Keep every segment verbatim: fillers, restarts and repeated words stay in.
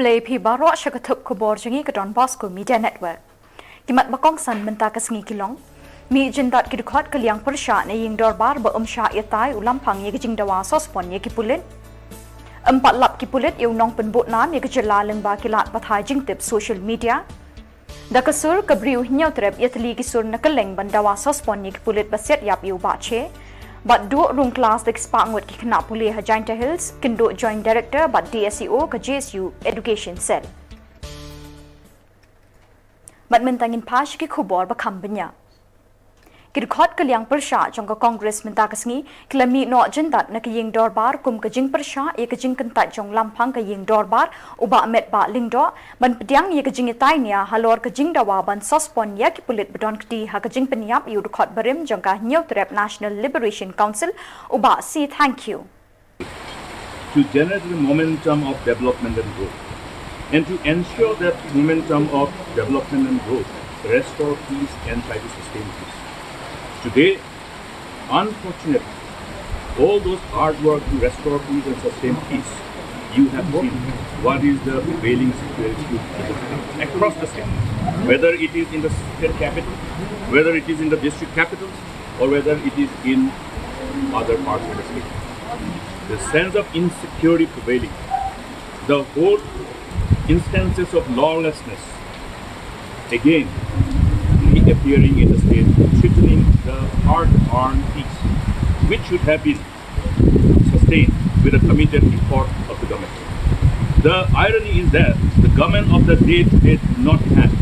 Khublei phi baroh sha ka thup khubor jong ngi ka Don Bosco Media Network. Ki mat ba kongsan mynta ka sngi ki long: Mih jyndat ki dkhot ka liang pyrshah na ïing dorbar ba ym shah ïatai u lampang ïa ka jingdawa suspend ïa ki pulit. Ym pat lap ki pulit ïa u nongpynbud nam ïa ka jylla lyngba ki lad pathai jingtip social media. Da ka sur ka briew Hynñiewtrep ïatylli ki sur na kylleng ban dawa suspend ïa ki pulit ba siat ïap ïa u Bah Che. Bad duh rung klas da ki spah ngut ki khynnah pule ha Jaintia Hills, kynduh Joint Director bad D S E O ka J S U Education Cell. Bad mynta ngin phai sha ki khubor ba kham bniah. Ki dkhot ka liang pyrshah jong ka Congress mynta ka sngi ki la mih noh jyndat na ka ïing dorbar kum ka jingpyrshah ïa ka jingkyntait jong lampang ka ïing dorbar u Bah Metbah Lyngdoh ban pdiang ïa ka jingïatai nia halor ka jingdawa ban suspend ïa ki pulit ba don kti ha ka jingpynïap ïa u dkhot barim jong ka Hynñiewtrep National Liberation Council u Bah C Thangkhiew. To generate the momentum of development and growth, and to ensure that momentum of development and growth restore peace and try to sustain peace. Today, unfortunately, all those hard work to restore peace and sustain peace, you have seen what is the prevailing situation across the state, whether it is in the state capital, whether it is in the district capitals, or whether it is in other parts of the state. The sense of insecurity prevailing, the whole instances of lawlessness again reappearing in the state, threatening the hard-earned peace, which should have been sustained with a committed effort of the government. The irony is that the government of the day today did not have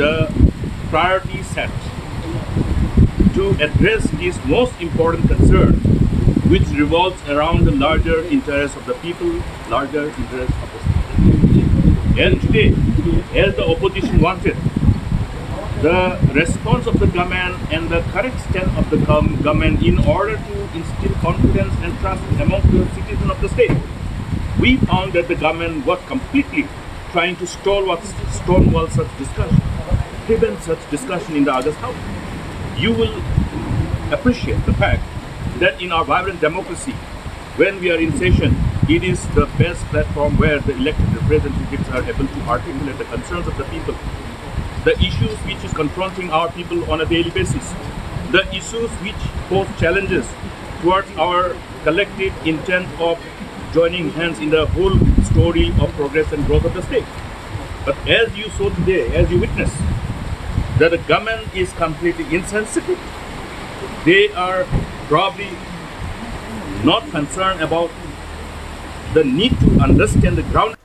the priority set to address this most important concern, which revolves around the larger interests of the people, larger interests of the state. And today, as the opposition wanted, the response of the government and the correct stand of the gov- government in order to instill confidence and trust amongst the citizens of the state, we found that the government was completely trying to stalwart, stonewall such discussion, prevent such discussion in the August House. You will appreciate the fact that in our vibrant democracy, when we are in session, it is the best platform where the elected representatives are able to articulate the concerns of the people, the issues which is confronting our people on a daily basis, the issues which pose challenges towards our collective intent of joining hands in the whole story of progress and growth of the state. But as you saw today, as you witness, that the government is completely insensitive. They are probably not concerned about the need to understand the ground.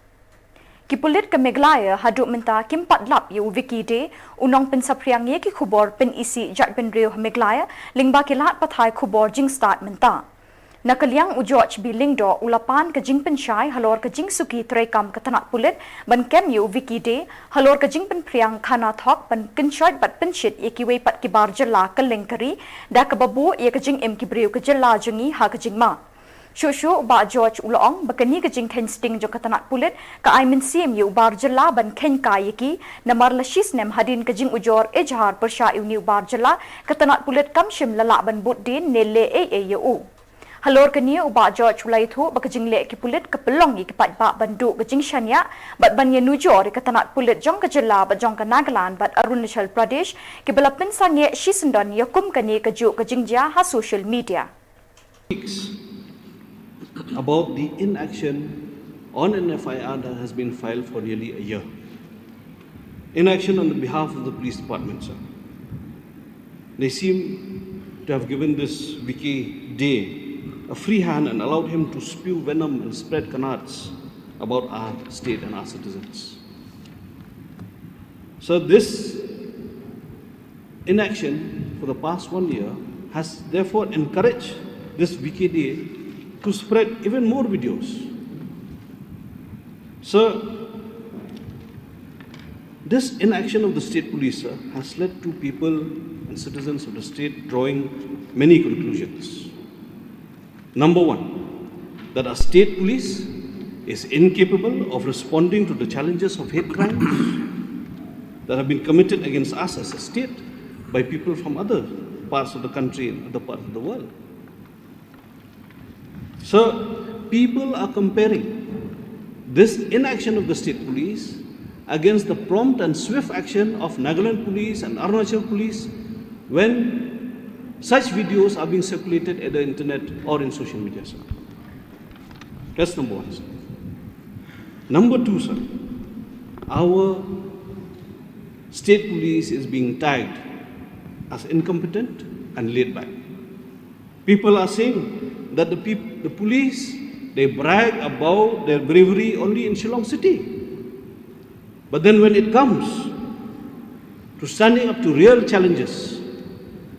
Ki pulit ka Meghalaya haduh mynta kim pat lap ïa u Vicky Dey, u nongpynsaphriang ïa ki khubor pynisih jaitbynriew ha Meghalaya, lyngba ki lad pathai khubor jingstad mynta. Na ka liang u George B Lyngdoh u la pan ka jingpynshai halor ka jingsuki treikam ka tnat pulit ban kem ïa u Vicky Dey halor ka jingpynphriang khana thok ban kynshoit bad pynshit ïa kiwei pat ki bar jylla kylleng ka ri da kaba buh ïa ka jingim ki briew ka jylla jong ngi ha ka jingma. Shuh shuh u Bah George u la ong ba kane ka jingkheiñ sting jong ka tnat pulit ka ai mynsiem ïa u bar jylla ban kheiñ kai ïa ki, namar la shisnem hadien ka jingujor ejhar pyrshah ïa une u bar jylla ka tnat pulit kam shym la lah ban bud dien ne leh ei ei ïa u. Halor kane u Bah George u la ïathuh ba ka jingleh ki pulit ka pynlong ïa ki paidbah ban duh ka jingshaniah bad ban ïanujor ïa ka tnat pulit jong ka jylla bad jong ka Nagaland bad Arunachal Pradesh kiba la pynsangeh shisyndon ïa kum kane kajuh ka jingjia ha social media. About the inaction on an F I R that has been filed for nearly a year. Inaction on the behalf of the police department, sir. They seem to have given this Vicky Dey a free hand and allowed him to spew venom and spread canards about our state and our citizens. So this inaction for the past one year has therefore encouraged this Vicky Dey to spread even more videos. So this inaction of the state police, sir, has led to people and citizens of the state drawing many conclusions. Number one, that our state police is incapable of responding to the challenges of hate crimes that have been committed against us as a state by people from other parts of the country and other parts of the world. So people are comparing This inaction of the state police against the prompt and swift action of Nagaland police and Arunachal police when such videos are being circulated at the internet or in social media, sir. That's number one, sir. Number two, sir, our state police is being tagged as incompetent and laid back. People are saying that the peop- the police, they brag about their bravery only in Shillong city. But then when it comes to standing up to real challenges,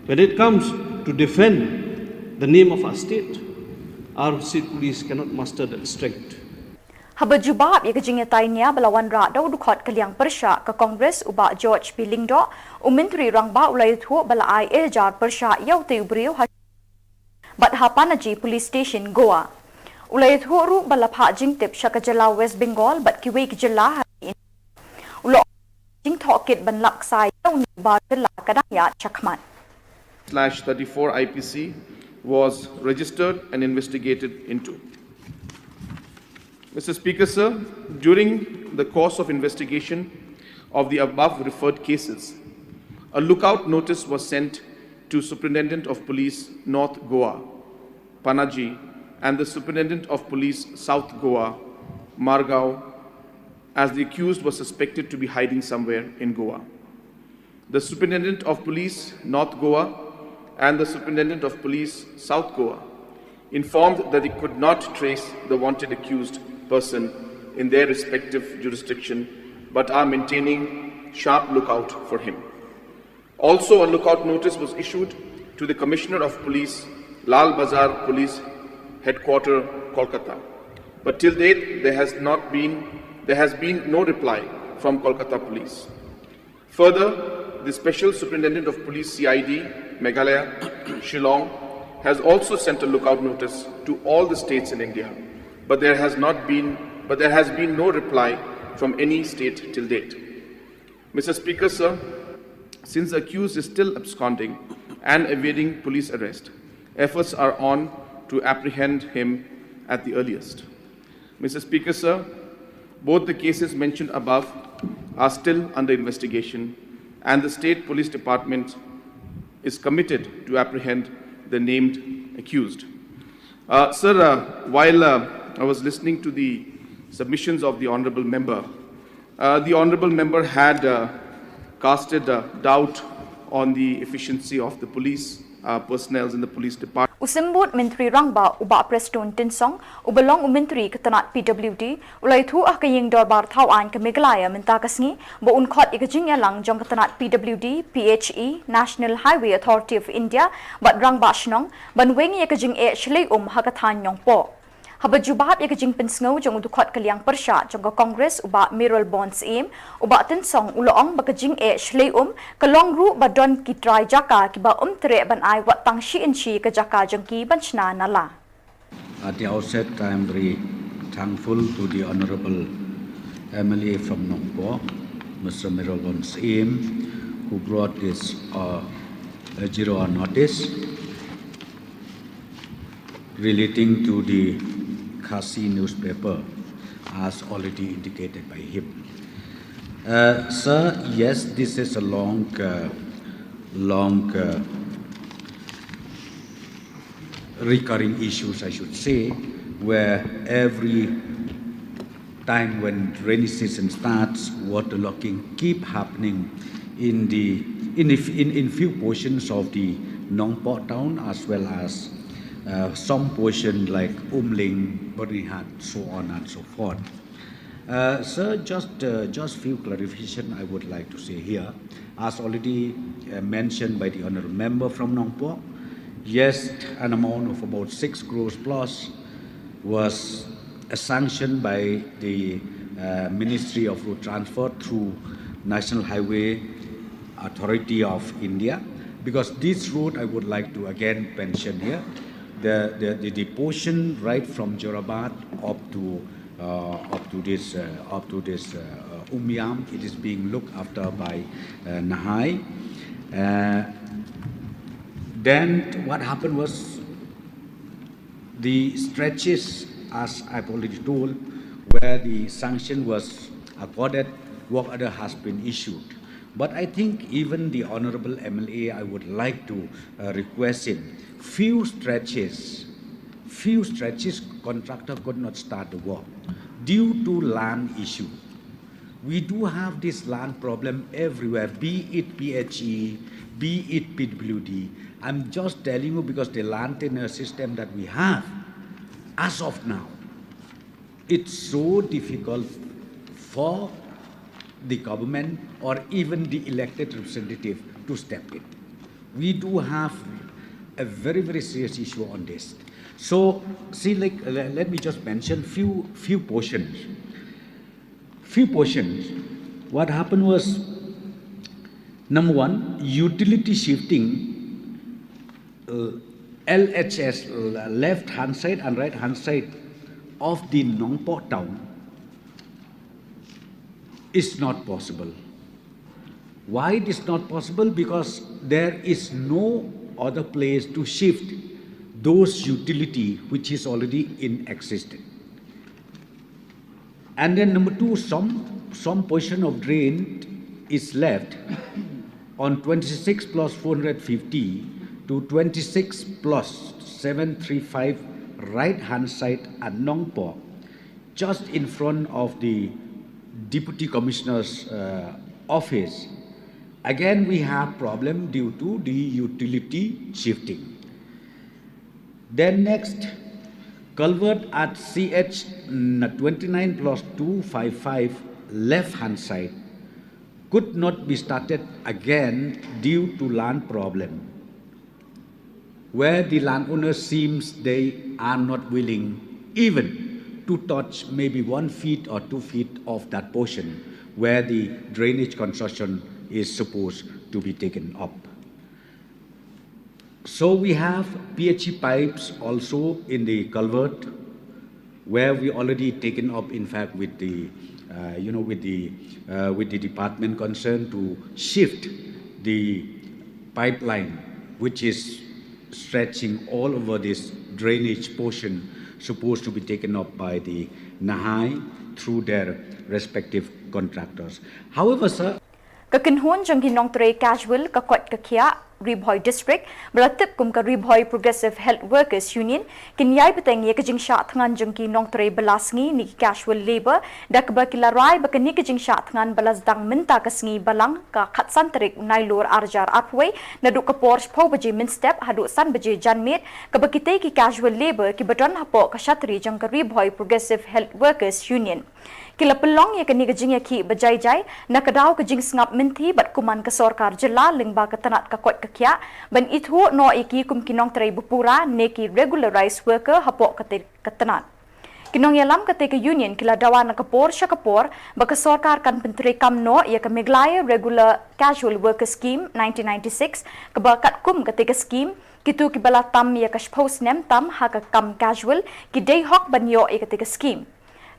when it comes to defend the name of our state, our state police cannot muster that strength. Haba jubab ïa ka jingïatai nia ba la wanrah da u dkhot ka liang pyrshah ka Congress u Bah George P Lyngdoh, u Myntri Rangbah u la ïathuh ba la ai eh jar pyrshah ïa utei u briew ha bad ha Panaji Police Station, Goa. U la ïathuh ruh ba la phah jingtip sha ka jylla West Bengal bad kiwei ki jylla ha ri India. U la ong jingtohkit ban lap ksai ïa une u bar jylla ka dang ïaid shakhmat. Slash thirty-four I P C was registered and investigated into. Mister Speaker, sir, during the course of investigation of the above referred cases, a lookout notice was sent to Superintendent of Police North Goa, Panaji, and the Superintendent of Police South Goa, Margao, as the accused was suspected to be hiding somewhere in Goa. The Superintendent of Police North Goa and the Superintendent of Police South Goa informed that they could not trace the wanted accused person in their respective jurisdiction but are maintaining sharp lookout for him. Also, a lookout notice was issued to the Commissioner of Police, Lal Bazar Police Headquarter, Kolkata. But till date, there has not been there has been no reply from Kolkata Police. Further, the Special Superintendent of Police, C I D, Meghalaya, Shillong, has also sent a lookout notice to all the states in India, but there has not been but there has been no reply from any state till date. Mister Speaker, sir, since the accused is still absconding and evading police arrest, efforts are on to apprehend him at the earliest. Mister Speaker, sir, both the cases mentioned above are still under investigation, and the State Police Department is committed to apprehend the named accused. Uh, sir, uh, while uh, I was listening to the submissions of the Honorable Member, uh, the Honorable Member had uh, casted uh, doubt on the efficiency of the police uh, personnel in the police department. U Symbud Myntri Rangbah u Bah Prestone Tynsong, uba long u Myntri ka tnat P W D, u la ïathuh ha ka ïing dorbar thaw aiñ ka Meghalaya mynta ka sngi ba un khot ïa ka jingïalang jong ka tnat P W D, P H E, National Highway Authority of India bad Rangbah Shnong ban weng ïa ka jingeh shlei um ha ka thaiñ Nongpoh. Haba jubab ïa ka jingpynsngew jong u dkhot ka liang pyrshah jong ka Congress u Bah Mayralborn Syiem, u Bah Tynsong u la ong ba ka jingeh shlei um ka long ruh ba don ki trai jaka kiba ym treh ban ai wat tang shi inshi ka jaka jong ki ban shna nala. At the outset, I am very thankful to the Honorable M L A from Nongpoh, Mister Mayralborn Syiem, who brought this uh, a zero hour notice relating to the Khasi newspaper, as already indicated by him. Uh, sir, yes, this is a long, uh, long uh, recurring issues, I should say, where every time when rainy season starts, waterlogging keep happening in the in, the, in, in few portions of the Nongpoh town, as well as uh, some portion like Umling, Byrnihat, so on and so forth. Uh, sir, just uh, just few clarification I would like to say here. As already uh, mentioned by the honorable member from Nongpoh, yes, an amount of about six crores plus was uh, sanctioned by the uh, Ministry of Road Transport through National Highway Authority of India. Because this road, I would like to again mention here, the, the, the, the portion right from Jorabat up to uh, up to this uh, up to this uh, Umiam. It is being looked after by uh, Nahai. Uh, then what happened was the stretches, as I've already told, where the sanction was accorded, work order has been issued. But I think even the Honorable M L A, I would like to uh, request him, few stretches, few stretches contractor could not start the work due to land issue. We do have this land problem everywhere, be it P H E, be it P W D. I'm just telling you because the land tenure system that we have as of now, it's so difficult for the government or even the elected representative to step in. We do have a very, very serious issue on this. So, see, like, le- let me just mention few few portions. Few portions. What happened was, number one, utility shifting, uh, L H S, uh, left hand side and right hand side of the Nongpoh town is not possible. Why it is not possible? Because there is no other place to shift those utility which is already in existence. And then number two, some some portion of drain is left on twenty-six plus four hundred fifty to twenty-six plus seven three five right hand side at Nongpoh, just in front of the Deputy Commissioner's uh, office. Again, we have problem due to the utility shifting. Then next, culvert at C H twenty-nine plus two five five left hand side could not be started again due to land problem, where the landowner seems they are not willing even to touch maybe one feet or two feet of that portion where the drainage construction is supposed to be taken up. So we have P H E pipes also in the culvert, where we already taken up, in fact, with the, uh, you know, with the uh, with the department concerned to shift the pipeline, which is stretching all over this drainage portion, supposed to be taken up by the Nahai through their respective contractors. However, sir, Ka kynhun jong ki nongtrei casual ka koit ka khiah Ri Bhoi District, ba la tip kum ka Ri Bhoi Progressive Health Workers Union, kin ïai bteng ïa ka jingshah thngan jong ki nongtrei bylla sngi ne ki casual labour, da kaba ki la rai ba kane ka jingshah thngan ba la sdang mynta ka sngi Balang ka khatsan tarik Nailur arhajar arphew wei, naduh ka por shiphew baje mynstep haduh san baje janmiet, kaba kitei ki casual labour kiba don hapoh ka shatri jong ka Ri Bhoi Progressive Health Workers Union. Ki la pynlong ïa kane ka jingïakhih ba jai jai na ka daw ka jingsngap mynthi bad kuman ka sorkar jylla lyngba ka tnat ka koit ka khiah, ban ithuh noh ïa ki kum ki nongtrei ba pura ne ki regularized worker hapoh katei ka tnat. Ki nongïalam katei ka union ki la dawa na ka por sha ka por ba ka sorkar kan pyntreikam noh ïa ka Meghalaya Regular Casual Worker Scheme nineteen ninety-six, kaba katkum katei ka scheme, kito kiba la tam ïa ka shiphew snem tam ha ka kam casual ki dei hok ban ïoh ïa katei ka scheme.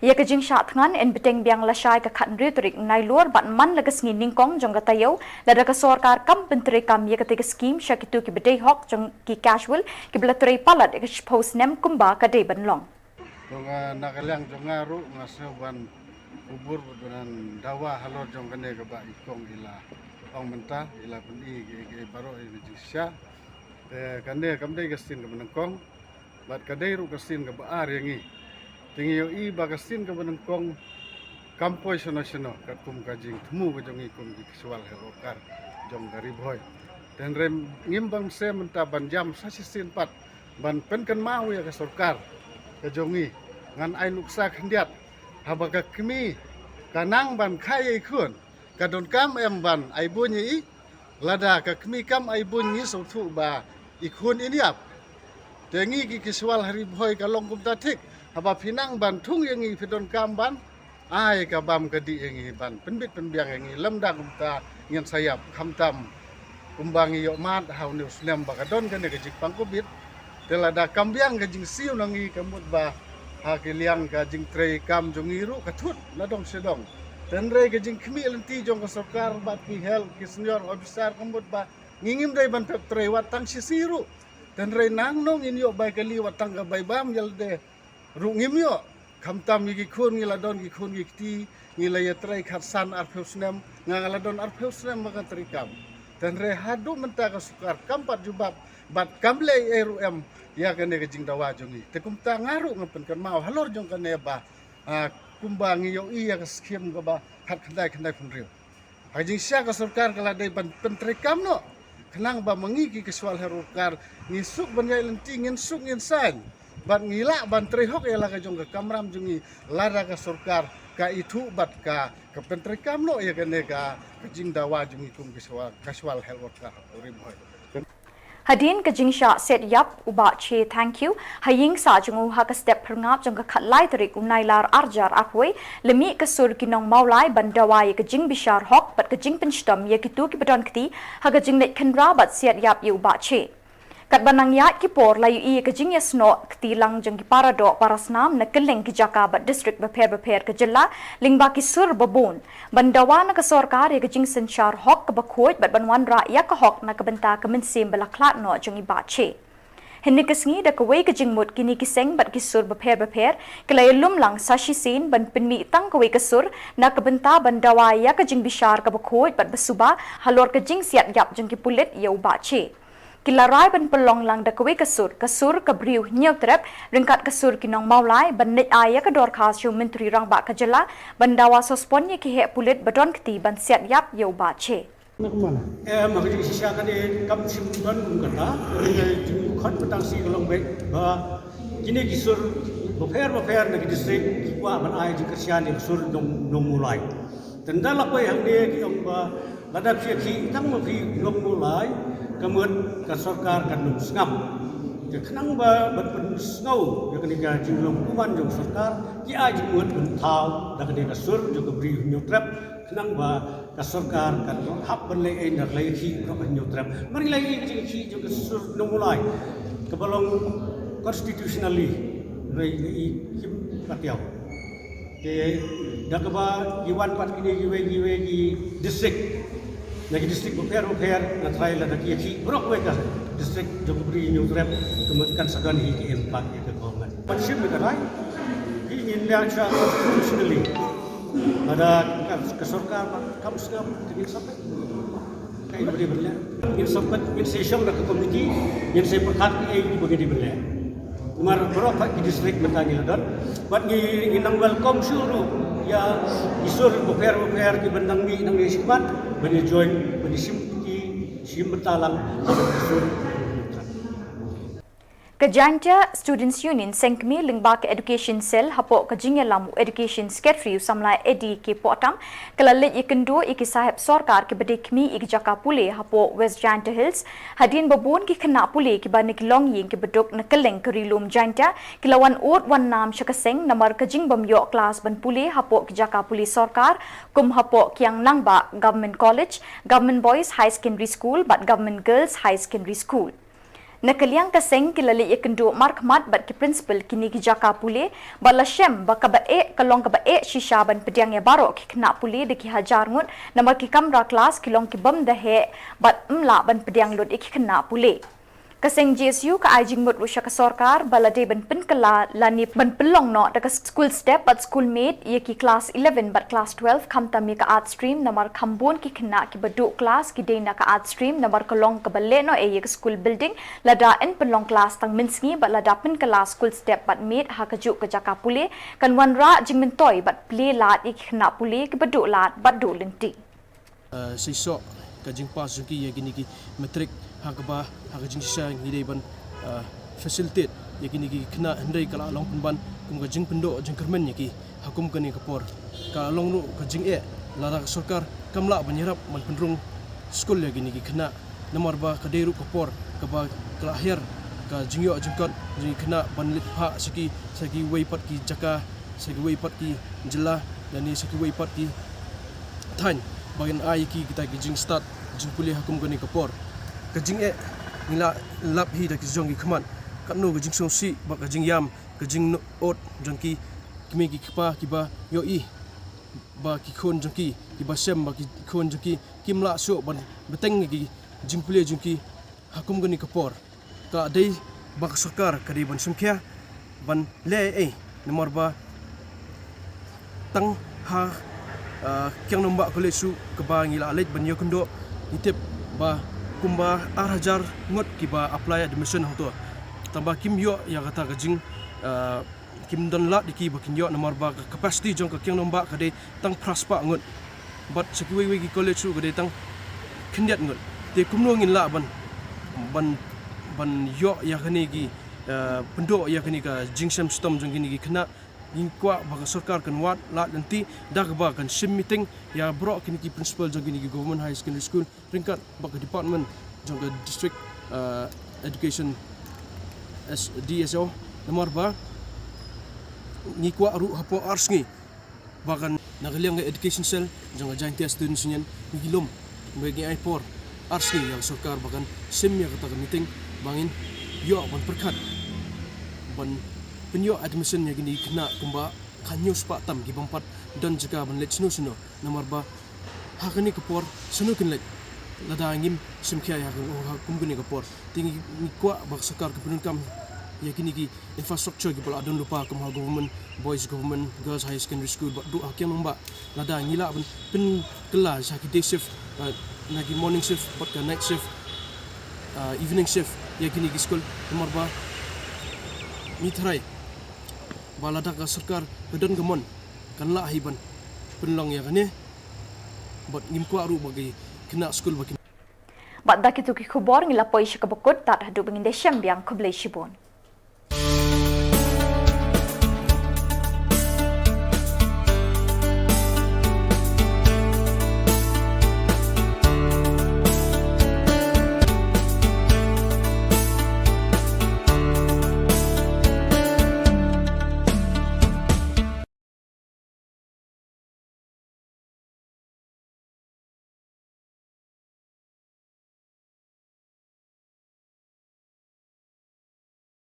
Ïa ka jingshah thngan yn bteng biang lashai ka khathynriew tarik Nailur bad man la ka sngi nyngkong jong ka taïew, lada ka sorkar kam pyntreikam ïa katei ka scheme sha kito kiba dei hok jong ki casual kiba la trei palat ïa ka shiphew snem kumba ka dei ban long. Jong nga, na ka liang jong nga ruh nga sngew ban kubur bad ban dawa halor jong kane kaba i kong i la ong mynta, i la pyni ïa ki baroh ïa ka jingshisha. Te kane kam dei ka sien kaba nyngkong bad ka dei ruh ka sien kaba ar ïa ngi. Te ngi ïohi ba ka sien kaba nyngkong kam poi shano shano katkum ka jingthmu ka jong ngi kum ki casual health worker jong ka Ri Bhoi. Te hynrei ngim bang se mynta ban jam sa shisien pat ban pynkynmaw ïa ka sorkar ka jong ngi. Ngan ai nuksa khyndiat, haba ka kmie ka nang ban kha ïa i khun, ka donkam em ban ai buiñ ïa i? Lada ka kmie kam ai buiñ, ngi sngewthuh ba i khun in ïap. Te ngi ki casual ha Ri Bhoi ka long kumta thik, haba phi nang ban thung ïa ngi phi donkam ban ai ka bam ka dih ïa ngi ban pynbit pynbiang ïa ngi, lymda kumta ngin sa ïap, khamtam kumba ngi ïohmad ha une u snem ba ka don kane ka jingpang covid. Te lada kam biang ka jingsiew na ngi, ka mut ba ha ki liang ka jingtrei kam jong ngi ruh ka thut na dong sha dong. Te hynrei ka jingkhmih lynti jong ka sorkar bad ki health, ki senior officer, ka mut ba ngi ngim dei ban pep trei wat tang shi sngi ruh. Te hynrei nangno ngin ïoh bai kali wat tang ka bai bam ïa lade ruh ngim ïoh. Khamtam ngi ki khun ngi la don ki khun ki kti, ngi la ïatrei khatsan arphew snem, nga nga la don arphew snem ba nga trei kam. Te hynrei haduh mynta ka sorkar kam pat jubab bad kam leh ei ruh em ïa kane ka jingdawa jong ngi. Te kumta nga ruh nga pynkynmaw halor jong kane ba, ah, kumba ngi ïohi ïa ka skim kaba khatkhyndai khyndai phew hynriew. Ha ka jingshisha ka sorkar ka la dei ban pyntreikam noh. Khnang ba ma ngi ki casual health worker ngin suk ban ïaid lynti, ngin suk ngin saiñ. Bad ngi lah ban trei hok ïa la ka jong ka kamram jong ngi lada ka sorkar ka ithuh bad ka, ka pyntreikam noh ïa kane ka, ka jingdawa jong ngi kum casual, casual health worker ha Ri Bhoi. Hadien ka jingshah siat ïap u Bah Che Thangkhiew ha ïing sah jong u ha ka step phyrngap jong ka khatlai tarik u Nailar arhajar arphew, la mih ka sur ki nong Mawlai ban dawa ïa ka jingbishar hok bad ka jingpynshitom ïa kito kiba don kti ha ka jingleit khynra bad siat ïap ïa u Bah Che. Katba nang ïaid ki por la ïohi ïa ka jingïasnoh kti lang jong ki paradoh parasnam na kylleng ki jaka bad district bapher bapher ka jylla lyngba ki sur babun. Ban dawa na ka sorkar ïa ka jingsynshar hok kaba khuid bad ban wanrah ïa ka hok na ka bynta ka mynsiem ba la khlad noh jong i Bah Che. Hynne ka sngi da kawei ka jingmut kine ki seng bad ki sur bapher bapher ki la ïalum lang sa shisien ban pynmih tang kawei ka sur na ka bynta ban dawa ïa ka jingbishar kaba khuid bad ba suba halor ka jingsiat ïap jong ki pulit ïa u Bah Che. Ki la rai ban pynlong lang da kawei ka sur, ka sur ka briew Hynñiewtrep, ryngkat ka sur ki nong Mawlai, ban leit ai ïa ka dorkhas sha u Myntri Rangbah ka jylla ban dawa suspend ïa ki heh pulit ba don kti ban siat ïap ïa u Bah Che. Em, ha ka jingshisha kane kam shym don kum kata, ka jingkhot ka tang shi ka long beit ba kine ki sur bapher bapher na ki district ki kwah ban ai jingkyrshan ïa ka sur nong, nong Mawlai. Te ynda la poi hangne ki ong ba lada phi ïakhih tang ma phi nong Mawlai, ka mut ka sorkar kan ym sngap. Te khnang ba ban pynsngew ïa kane ka jinglong kuman jong sorkar, ki ai jingmut ban thaw da kane ka sur jong ka briew Hynñiewtrep, khnang ba ka sorkar kan hap ban leh ei na ka la ïakhih baroh ka Hynñiewtrep. Mar ngi la ïohi ka jingïakhih jong ka sur nong Mawlai kaba long constitutionally, hynrei ngi i kim pat ïoh. Te da kaba ngi wan pat kine kiwei kiwei ki district, na ki district bapher bapher, nga tharai lada ki ïakhih baroh kawei ka district jong ka Bri Hynñiewtrep, ka mut kan sa don hi ki impact ïa ka government. Ban shim ïa ka rai, hi ngin leh sha constitutionally. Lada ka, ka sorkar ba kam sngap te ngin sa peit. Kaei ba dei ban leh. Ngin sa peit, ngin sa shong da ka committee, ngin sa pyrkhat kaei ba ngi dei ban leh. Namar baroh pat ki district mynta ngi la don. Bad ngi, ngi nang welcome shuh ruh ïa ki sur bapher bapher kiba nang mih nangne shakhmat ban ïa join, ban ïa shim kti, shim bynta lang ha ka sur. Ka Jaiñtia Students Union Seng Kmie lyngba ka Education Cell hapoh ka jingïalam u Education Secretary u samla Eddie K Pohtam, ka la leit ïakynduh ïa ki sahep sorkar kiba dei kmie ïa ki jaka pule hapoh West Jaiñtia Hills. Hadien ba bun ki khynnah pule kiba na ki longïing kiba duk na kylleng ka Ri Lum Jaiñtia ki la wan ud wan nam sha ka seng namar ka jingbym ïoh klas ban pule hapoh ki jaka pule sorkar, kum hapoh Kiang Nangbah Government College, Government Boys High Secondary School bad Government Girls High Secondary School. Na ka liang ka seng ki la leit ïakynduh markhmat bad ki principal kine ki jaka pule, bad la shem ba kaba eh ka long kaba eh shisha ban pdiang ïa baroh ki khynnah pule da ki hajar ngut, namar ki kamra klas ki long kibym da heh bad ym lah ban pdiang lut ïa ki khynnah pule. Ka seng J S U ka ai jingmut ruh sha ka sorkar ba la dei ban pynkylla lane ban pynlong noh da ka school step bad school made ïa ki klas eleven bad klas twelve, khamtam ïa ka art stream, namar kham bun ki khynnah kiba duh klas ki dei na ka art stream, namar ka long kaba leh noh ei ïa ka school building. Lada yn pynlong klas tang mynsngi bad lada pynkylla school step bad made ha kajuh ka jaka pule, kan wanrah jingmyntoi bad plie lad ïa ki khynnah pule kiba duh lad bad duh lynti. Eh, seisoh ka jingpass jong ki ïa kine ki matric, ha kaba ha ka jingshisha ngi dei ban, eh, facilitate ïa kine ki khynnah, hynrei ka la long pynban kum ka jingpyndoh jingkyrmen ïa ki ha kum kane ka por. Ka long ruh ka jingeh lada ka sorkar kam lah ban ïarap ban pynrung skul ïa kine ki khynnah, namar ba ka dei ruh ka por kaba ka la hiar ka jingïoh jingkot jong ki khynnah ban leit phah sha ki, sha kiwei pat ki jaka, sha kiwei pat ki jylla lane sha kiwei pat ki thaiñ ba kin ai ïa ki kita ki jingstad jingpule ha kum kane ka por. Ka jingeh ngi la lap hi da ki jong ki khmat, katno ka jingsngewsih bad ka jingïam, ka jingnud jong ki kmie ki kpa kiba ïohi ba ki khun jong ki, kiba shem ba ki khun jong ki kim lah shuh ban bteng ïa ki jingpule jong ki ha kum kane ka por. Ka dei ba ka sorkar ka dei ban sngewkhia ban leh ei, namar ba Tang ha uh, Kiang Nangbah College ruh kaba ngi la leit ban ïakynduh, ngi tip ba kumba ar hajar ngut kiba apply admission hangto. Tang ba kim ïoh ïa kata ka jing uh, kim don lad ïa ki ba kin ïoh, namar ba ka capacity jong ka Kiang Nangbah ka dei tang phra spah ngut. Bad sa kiwei wei ki college ruh ka dei tang khyndiat ngut. Te kumno ngin lah ban ban ban ïoh ïa kane ki uh, pynduh ïa kane ka jingshem shitom jong kine ki khynnah. Ngi kwah ba ka sorkar kan wad lad lynti da kaba kan shim meeting ïa baroh kine ki principal jong kine ki government high secondary school ryngkat bad ka department jong ka district uh, education S D S O, namar ba ngi kwah ruh hapoh ar sngi ba kan, na ka liang ka education cell jong ka Jaintia Students Union, ngi ki lum ba ngi ai por ar sngi ïa ka sorkar ba kan shim ïa kata ka meeting ba ngin ïoh ban pyrkhat ban pynïoh admission ïa kine ki khynnah kumba khathynñiew spah tam kibym pat don jaka ban leit shano shano, namar ba ha kane ka por shano kin leit lada ngim shim khia ïa ka, ha kum kane ka por. Te ngi, ngi kwah ba ka sorkar ka pyndonkam ïa kine ki infrastructure kiba la don lypa kum ha Government Boys, Government Girls Higher Secondary School bad ruh ha Kiang Nangbah, lada ngi lah ban pynkylla sha ki day shift, uh, na ki morning shift bad ka night shift, uh, evening shift ïa kine ki school, namar ba ngi tharai ba lada ka sorkar ka don ka mon kan lah hi ban pynlong ïa kane. Bad ngim kwah ruh ba ki khynnah school ba kin Bad da kito ki khubor ngi la poi sha kaba kut, tad haduh ba ngin da shem biang, khublei shibun.